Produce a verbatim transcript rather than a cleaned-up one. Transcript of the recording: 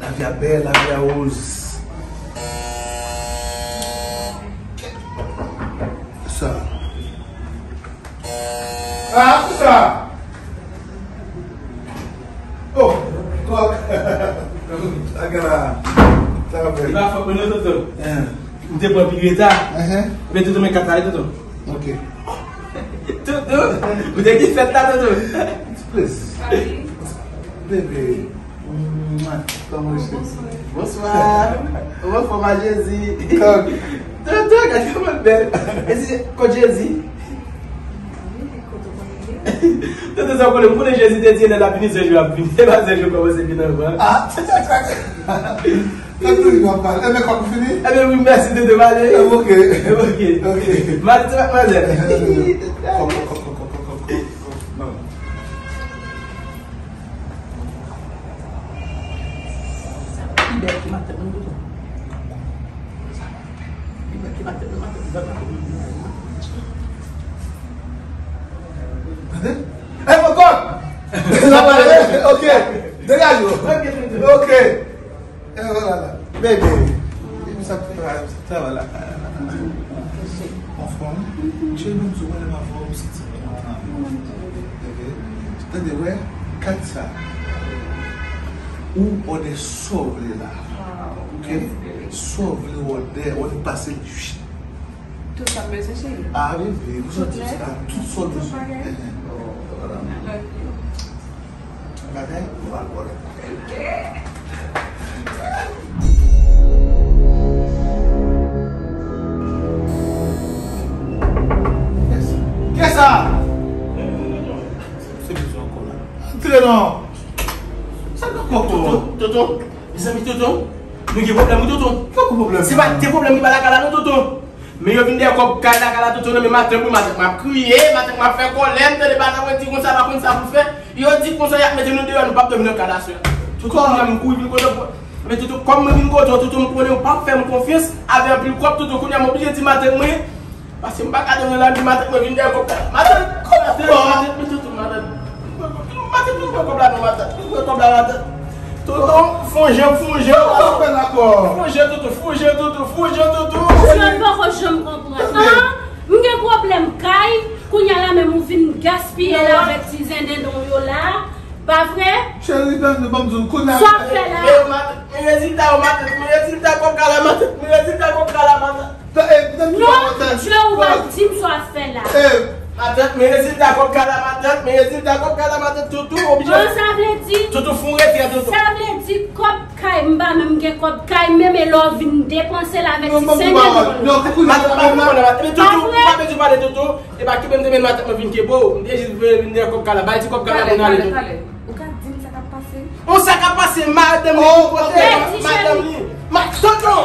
Lavi a bèl, lavi a woz. Sa. Ah, sa. Oh, kòk. Sa gen la. Sa va fè. Li pa fòk mwen non, Toto. Hein. M te pran pi reta. Hein. Men Toto, men kat la, Toto. Ok. Toto, ou te ki fèt la, Toto? Please. Bebe. Mwa, kòman w ye? Bonswa. Ou anfòm a Jezi? Kòk. Toto, gade kòman l bèl. E si kot Jezi? Toto, sa w konnen, m konnen Jezi te di lè l ap vini, sèz jou ap vini. E pa sèz jou kòmanse vin ankò. Ah, tchak, tchak, tchak. Kòk, nou rive ap pale. Enben, kòk, ou fini? Enben, wi, mèsi, Toto, m ale. Eh, ok. Ok. Ok. M ale, ti madmwazèl. Kòk, kòk, kòk. Non. Sa pi bèl ki matant mwen, Toto. Pi bèl ki matant mwen, matant mwen, matant mwen. Tande? Ey, mon kòk! Sa pale? Ok. Degaje w. Ok, Toto. Ok. E vwala la. Bebe. Epi sa k travay, sa k travay lakay la. Anfòm. Cheri, ban m di w, wè lè m avè w, m santi m kontan. Ok. Tande, wè, kat sa. Ou òdè sa w vle la. Ok? Sa w vle, òdè, òdè pase l. Tout sa m bezwen, cheri. Ah, bebe, ou santi sa, tout sa w bezwen. Tout bagay. Vwala. I love you. Bagay, ou pa kole. Kisa? Se bezwen ankò la. Antre non. Sa k ap pran kò? Toto, Toto, mezanmi, Toto. Nou gen pwoblèm, wi, Toto. Ki pwoblèm? Se pa te pwoblèm ki pa lakay la, non, Toto. Men yo vin dèyè kòb kay la, kay la, Toto, nan men matant mwen, matant mwen ap kriye, matant mwen ap fè kòlè, m tande matant mwen di konsa, pa konn sa pou l fè. Yo di konsa, y ap mete nou deyò, nou p ap dòmi nan kay la, sè. Toto, kounye a m kouri vin kote w. Men Toto, kòm mwen vin kote w, Toto, m konnen w p ap fè m konfyans, avè anpil kòb, Toto, kounye a m oblije di matant mwen, paske m pa ka dòmi nan lari, matant mwen vin dèyè kòb kay la. Matant, kòb la, matant, matant, matant, matant. Matant, nou pran kòb la non, matant. Nou pran kòb la, matant. Toto, fon jan, fon jan. Sa w fè la ankò? Fon jan, Toto, fon jan, Toto, fon jan, Toto. Ou sòt poko janm konprann. An? M gen pwoblèm kay, kounye a la menm ou vin gaspiye l avèk ti zendendon w yo la. Pa vre? Cheri, tande, ban m di w, kounye a. Sa w ap fè la? Men, men rezilta yo, matant, men rezilta kòb kay la, matant, men rezilta kòb kay la, matant. Non, Dye, ou pa di m sa w ap fè la. Matant, men rezilta kòb kay la, matant, men rezilta kòb kay la, matant, Toto, oblije. An, sa vle di, Toto, fon retrè, Toto. Sa vle di kòb kay, m pa menm gen kòb kay, menm e lè w vin depanse l avèk ti sènèl. Matant, pa konprann, matant, men Toto, ou pa bezwen pale, Toto. E pa kenbe m te men matant mwen vin kenbe w. M te jis vle vin dèyè kòb kay la. Bay ti kòb kay la pou n ale, Toto. Ou ka di m sa k ap pase? Bon, sa k ap pase, madanm li, oh, kote, ok, madanm li. Ma, tonton!